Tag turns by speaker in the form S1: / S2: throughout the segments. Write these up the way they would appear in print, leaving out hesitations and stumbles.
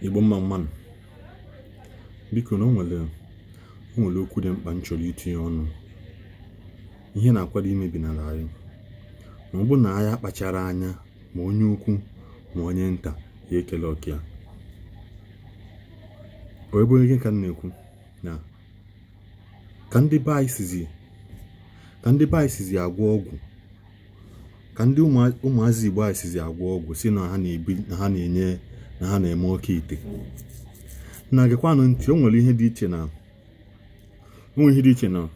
S1: Igbo mma mmanụ, biko na o nwere okwu dị mkpa m chọrọ itinye ọnụ. Ihe na-akwado imebi n'ala anyị, ma ọ bụ na anyị akpachara anya, ma onye ukwu ma onye nta ya ekele ọka ya. O ebe onye ka m na-ekwu na ka ndị be anyị sizi agwọ ọgwụ, ka ndị ụmụazị Igbo anyị sizi agwọ ọgwụ, si na ha na-ebi, na ha na-enye, na ha na-eme oke ite. Na gekwanụ ntị, o nwere ihe dị iche na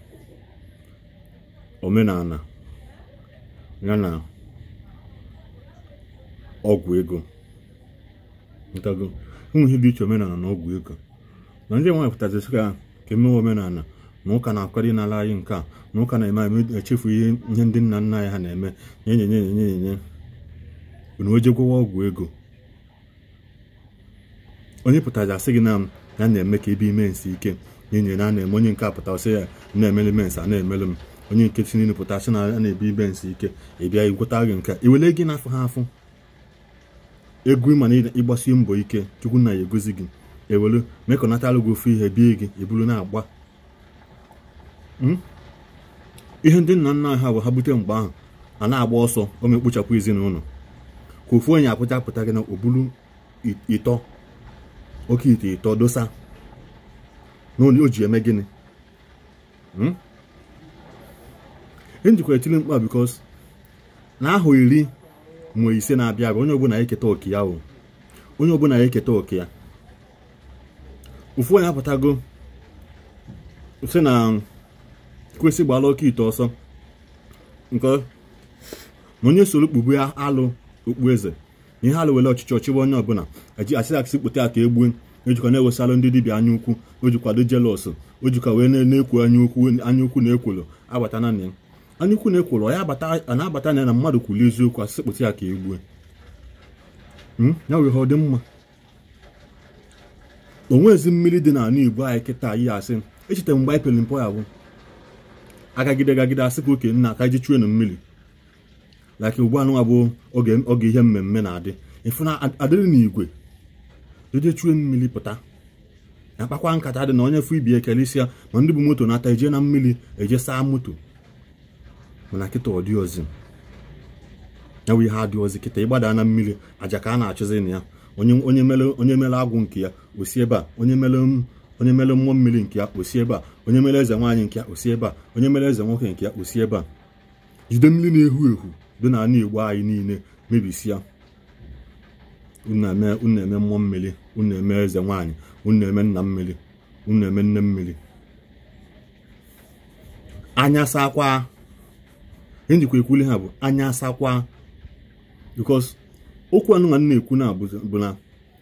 S1: omenala ya na ọgwụ ego. Ntago, o nwere ihe dị iche omenala na ọgwụ ego. Na ndị nwaanyị pụtazị ka emewe omenala na ụka na-akwado n'ala anyị nke a, na ụka na-eme anyị echefu ihe ndị nna nna anyị ha na-eme, nye nye nye nye nye unu oje gwọwa ọgwụ ego. Onye pụtara asị gị na ya na-eme ka ebe ime nsị ike nye nye na na-eme, onye nke a pụtara sị ya na-emele m nsị a na-emele m, onye nke si niile pụtara sị na a na-ebi ime nsị ike, ị bịa igweta gị nke iwele gị n'afọ ha afụ ego, ịma na ịgbasi mbọ ike Chukwu nna ya egozi gị, ewelu mekọnatalụ gị ofu ihe bie gị ebulu na-agba. Ihe ndị nna nna ha bụ ha bute mgbe ahụ a na-agba ọsọ o mekpochapụ ezinụlọ, ka ofu onye apụta apụta gị na obulu ịtọ oke ite ịtọ dosa na o ji eme gịnị. Njikwa etili mkpa bikos na ahụ 15 na-abịa abịa, onye ọbụla eketa oke ya, onye ọbụla eketa oke ya. Ofu onye apụtago sị na kwesị gbala oke ite ọsọ, nke na onye soro kpugbu ya alụ okpu eze na ihe alụ were ọchịchị ọchịwa onye ọbụla eji asị asị kpụta ya ka egbue. Ejikwa na-ewesalụ ndị dibịa anya ukwu, o jikwado jelọs, o jikwa wee na-ekwu anya ukwu na ekwolo agbata na ya anya ukwu na ekwolo ya a na-abata na ya na mmadụ kwuli eziokwu asị kpụta ya ka egbue. Ya wee ọ dị mma. Onwezi mmiri dị n'ala Igbo anyị kịta yi asị echeta mgbe anyị pere mpe ya bụ agagide gagide asị ka oke nna aka ji chuenu mmiri, like ugbu anụnwa bụ oge ihe mmemme na-adị ịfụ na adịrị n'igwe jeje chue mmiri pụta akpakwa nkata dị na onye fụ ibi ekele isi ya, ma ndị bụ moto na-ata eje na mmiri eje saa moto. Mana kịta ọ dị ozi ya bụ ihe adị ozi kịta, ịgbada na mmiri aja ka a na-achụzi na ya. Onye mere agwụ nke ya osi ebe a, onye mere mmụọ mmiri nke ya osi ebe a, onye mere eze nwaanyị nke ya osi ebe a, onye mere eze nwoke nke ya osi ebe a. Jide mmiri na-ehu ehu dị n'ala Igbo anyị niile mebisia. Unu eme mmụọ mmiri, unu eme eze nwaanyị, unu eme nna mmiri, unu eme nne mmiri. Anya sakwa njikwa ekwuli ha bụ anya sakwa, because okwu anụ nwanne na-ekwu na bụ na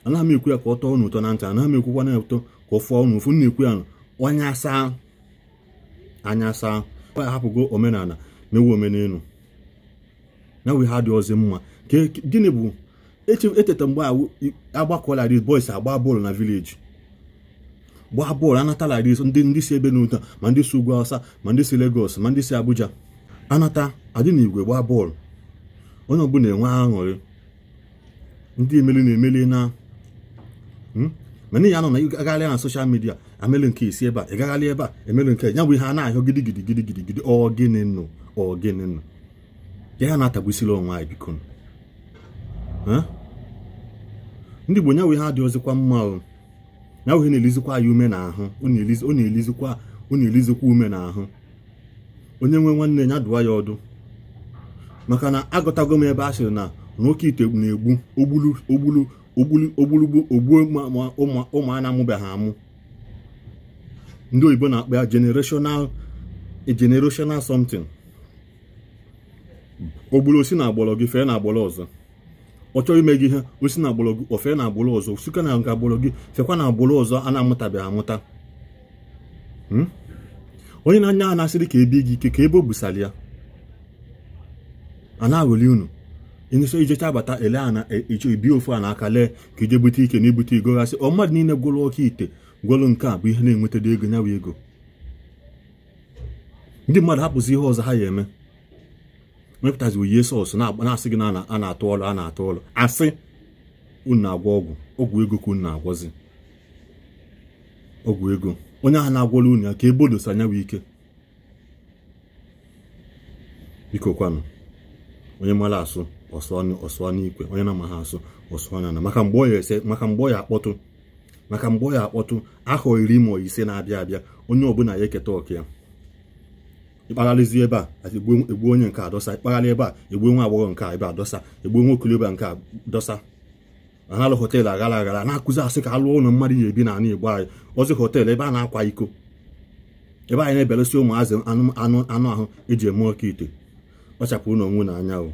S1: anaghị m ekwu ya ka ọ tọọ unu ụtọ na ntị, anaghị m ekwukwa na ụtọ ka ọ fụọ unu ụfụ. Na-ekwu ya onye asa anya saa hapụgo omenala mewe omenelu na we ha dị ọzọ mma. Gịnị bụ eteta mgbe agbakọla these boys agba bọọlụ na village, gbaa bọọlụ anatala these ndị si ebe n'ụta, ma ndị si ugwu Awụsa, ma ndị si Lagos, ma ndị si Abuja, anata adị n'igwe gbaa bọọlụ, onye ọbụla enwe aṅụrị, ndị emeli na-emeli na mana ya nọ na ịgagharị na soshal midia amelu nke isi ebe a, ịgagharị ebe a emelu nke ya bụ ihe a na-ahịọ gidigidi gidigidi gidi. Ọ gịnị nụ, ọ gịnị nụ ya na-atagbusiri onwe anyị biko. Ndị Igbo nyawe ihe adị ọzọkwa mma o, nyawe ihe na-elizikwa anyị ume n'ahụ, ọ na-elizikwa ume n'ahụ. Onye nwe nwanne ya dụwa ya ọdụ, maka na agọtago m ebe a sịrị na oke ite na-egbu ogbulu ogbulu ogbulu ogbulugbu ogbuo ụmụ a na-amụbeghị amụ. Ndị oyibo na-akpọ ya generational something. Ogbulu osi na agbọrọ gị fee na agbọrọ ọzọ, ọ chọrọ ime gị ihe osi na agbọrọ gị ofee na agbọrọ ọzọ, osika na nke agbọrọ gị fekwa na agbọrọ ọzọ a na-amụtabeghị amụta. Onye na-anya a na-asịrị ka ebe gị ike ka ebe o busara ya a na-aghọli unu ịnso ijecha abata ele a na ebi ofu a na-aka lee ka ije bute ike na ibute igo gasị. Ọ mmadụ niile gwụrụ oke ite gwụrụ nke a bụ ihe na-enwetado ego nyawa ego. Ndị mmadụ hapụzi ihe ọzọ ha ya eme, mepụtazi oyiye sọsụ na-asị gị na a na-atụ ọlụ a na-atụ ọlụ asị unu na-agwọ ọgwụ. Ọgwụ ego ka unu na-agwọzi. Ọgwụ ego. Onye ahụ na-agwọla unu ya ka ebe odosa anya bụ ike. Biko kwanụ, onye mara asụ ọsụọ n'ikwe, onye na-amaghị asụ ọsụọ n'ala. Maka mgbe ọ ya ese, maka mgbe ọ ya akpọtụ, maka mgbe ọ ya akpọtụ ahọ 10 ma 5 na-abịa abịa, onye ọbụla ya eketa ọka ya. Ịkpagharịzi ebe a egbuo onye nke a dọsa, ịkpagharị ebe a egbuo nwa agbọghọ nke a ebe a dọsa, egbuo nwa okorobịa nke a dọsa. Analụ họteelụ aghara aghara na-akụzi asị ka alụọ ụlọ mmadụ ya ebi n'ala Igbo anyị. Ọzi họteelụ ebe a na-akwa iko, ebe anyị na-ebelụsị ụmụazị anụ anụ ahụ eji eme oke ite. Kpachapụ n'onwe n'anya o,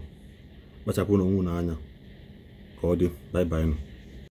S1: kpachapụ n'onwe n'anya. Ka ọ dị, bye bye.